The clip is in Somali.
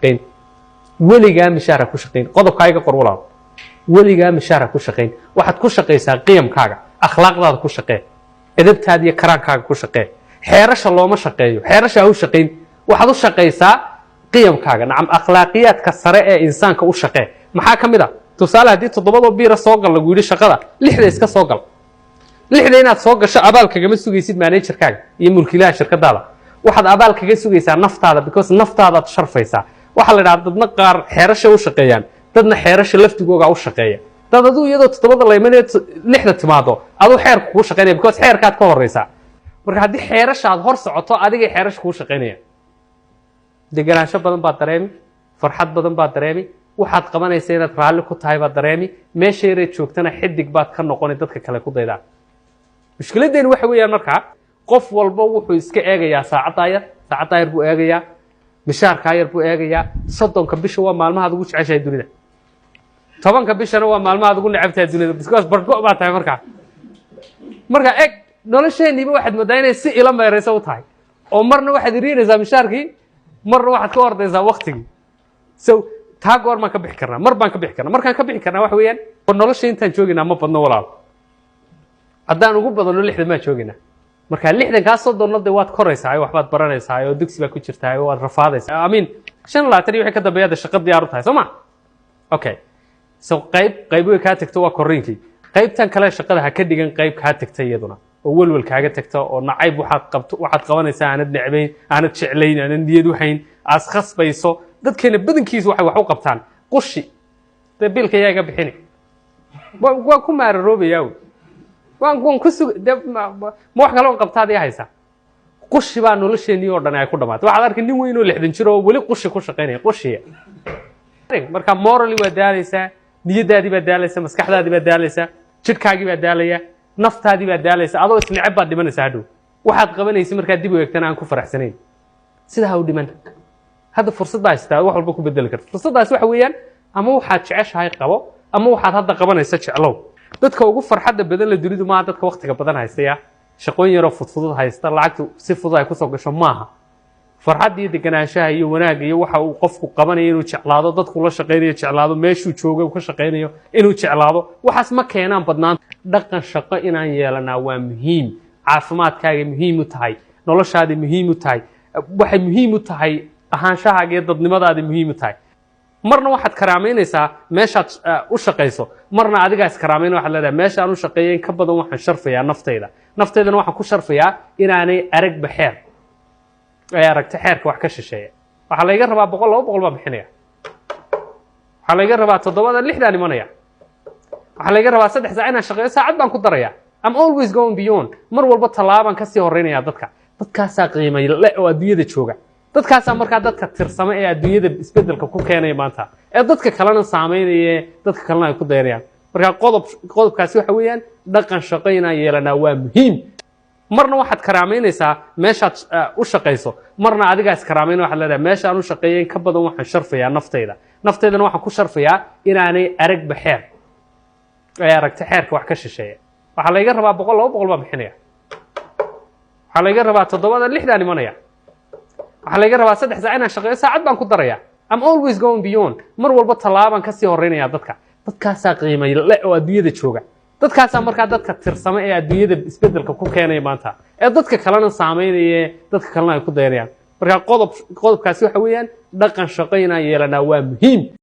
Shaqayn weligaa, mishaar ha ku shaqayn. Qodobkaa iga qor, walaal. Weligaa mishaar ha ku shaqayn. Waxaad ku shaqaysaa qiyamkaaga, akhlaaqdaada ku shaqee, edabtaada iyo karaankaaga ku shaqee. Xeerasha looma shaqeeyo, xeerasha ha u shaqayn. Waxaad u shaqaysaa qiyamkaaga, nacam, akhlaaqiyaadka sare ee insaanka u shaqee. Maxaa ka mid a? Tusaale, haddii 7-doo biira soo gal lagu yidhi shaqada, 6-da iska soo gal. 6-da inaad soo gasho abaal kagama sugaysid managerkaaga iyo mulkiilaha shirkadaada. Waxaad abaal kaga sugaysaa naftaada, because naftaadaad sharfaysaa. Waxaa la idhaha dadna qaar xeerasha u shaqeeyaan, dadna xeerasha laftigooga u shaqeeya. Dad aduu iyadoo 7-da la imanaya 6-da timaado, aduu xeerka kuu shaqeynaya, because xeerkaad ka horeysaa. Marka haddii xeerasha aad hor socoto, adigay xeerasha kuu shaqeynaya. Deganaansho badan baad dareemi, farxad badan baad dareemi, waxaad qabanaysa inaad raalli ku tahay baad dareemi. Meesha yareed joogtana xidig baad ka noqonay dadka kale ku daydaan. Mushkiladeenu waxa weeyaan, markaa qof walba wuxuu iska eegayaa saacaddaa yar, saacaddaa yar buu eegayaa, mishaarkaa yar buu eegayaa. 30-ka bisha waa maalmahaad ugu jeceshahay dunida, 10-ka bishana waa maalmahaad ugu necabtahay dunida, because bargo baa tahay. Markaa marka eg, nolosheeniiba waxaad moodaa inay si ila meerayso u tahay, oo marna waxaad iriinaysaa mishaarkii, marna waxaad ka ordaysaa waktigii. So taa goor baan ka bixi karnaa? Mar baan ka bixi karnaa. Markaan ka bixi karnaa waxa weeyaan, nolosha intaan joogaynaa ma badno, walaal. Haddaan ugu badano 60 baan joogaynaa. Marka 60-kaa 30-na de waad koraysaa, waxbaad baranaysaa, oo dugsi baad ku jirtaa, oo waad rafaadaysaa. I mean, 25 iyo wixii ka dambeeya de shaqo diyaar u tahay, soo ma? Okay, so qayb qayb way kaa tagto, waa korriinkii. Qaybtan kale shaqada ha ka dhigan qayb kaa tagta iyaduna oo welwel kaaga tagta oo nacayb. Waxaad qabto, waxaad qabanaysaa aanad necbayn, aanad jeclayn, aanad niyad u hayn, aad khasbayso. Dadkeena badankiisu waxay wax u qabtaan qushi. Dee biilka yaa iga bixini? Waan ku maararoobayaa wey, waan ku sug de. Ma wax kale oo qabtaad ii haysaa? Qushi baa nolosheenii oo dhan ay ku dhamaatay. Waxaad arkay nin weyn oo 60 jir oo weli qushi ku shaqaynaya, qushiya. Marka morally waa daalaysaa, niyadaadii baa daalaysa, maskaxdaadii baa daalaysa, jidhkaagii baa daalaya, naftaadii baa daalaysa. Adoo isneceb baad dhimanaysaa hadhow. Waxaad qabanaysa markaad dib u eegtana aan ku faraxsanayn. Sidaa ha u dhiman. Hadda fursad baa haysataa wax walba ku bedeli karta. Fursaddaasi waxa weeyaan, ama waxaad jeceshahay qabo, ama waxaad hadda qabanaysa jeclow. Dadka ugu farxadda badan la dunidu maaha dadka waktiga badan haystaya, shaqooyin yaroo fudfudud haysta, lacagtu si fudud ay kusoo gasho maaha. Farxadda iyo deganaanshaha iyo wanaagga iyo waxa uu qofku qabanayo inuu jeclaado, dadku la shaqaynayo jeclaado, meeshuu joogo uu ka shaqaynayo inuu jeclaado, waxaas ma keenaan badnaan. Dhaqan shaqo inaan yeelanaa waa muhiim. Caafimaadkaaga muhiim u tahay, noloshaada muhiim u tahay, waxay muhiim u tahay ahaanshahaaga iyo dadnimadaada muhiim u tahay. Marna waxaad karaamaynaysaa meeshaad u shaqayso, marna adigaa iskaraamayna. Waxaad leedahay, meesha aan u shaqeeya in ka badan waxaan sharfayaa naftayda. Naftaydana waxaan ku sharfayaa inaanay aragba xeer, ay aragto xeerka wax ka shisheeya. Waxaa layga rabaa 100, 200 baan bixinaya. Waxaa layga rabaa 7-da, 6-daan imanaya. Waxaa layga rabaa 3 saac inaan shaqeeyo, saacad baan ku daraya. I'm always going beyond. Mar walba tallaabaan kasii horeynaya dadka. Dadkaasaa qiimay le oo adduunyada jooga. Dadkaasaa markaa dadka tirsama ee adduunyada isbedelka ku keenaya maanta, ee dadka kalena saameynaya, dadka kalena ay ku dayanayaan. Marka qodobkaasi waxa weeyaan, dhaqan shaqo inaan yeelanaa waa muhiim. Marna waxaad karaamaynaysaa meeshaad u shaqayso, marna adigaa iskaraamayna. Waxaad leedahay, meesha aan u shaqeeya in ka badan waxaan sharfayaa naftayda. Naftaydana waxaan ku sharfayaa inaanay aragba xeer, ay aragto xeerka wax ka shisheeya. Waxaa layga rabaa 100, 200 baan bixinaya. Waxaa layga rabaa 7-da, 6-daan imanaya. Waxaa layga rabaa 3 saac inaan shaqeeyo, saacad baan ku daraya. I'm always going beyond. Mar walba tallaabaan kasii horeynaya dadka. Dadkaasaa qiimay le oo adduunyada jooga. Dadkaasaa markaa dadka tirsama ee adduunyada isbedelka ku keenaya maanta, ee dadka kalena saameynaya, dadka kalena ay ku dayanayaan. Marka qodobkaasi waxa weeyaan, dhaqan shaqo inaan yeelanaa waa muhiim.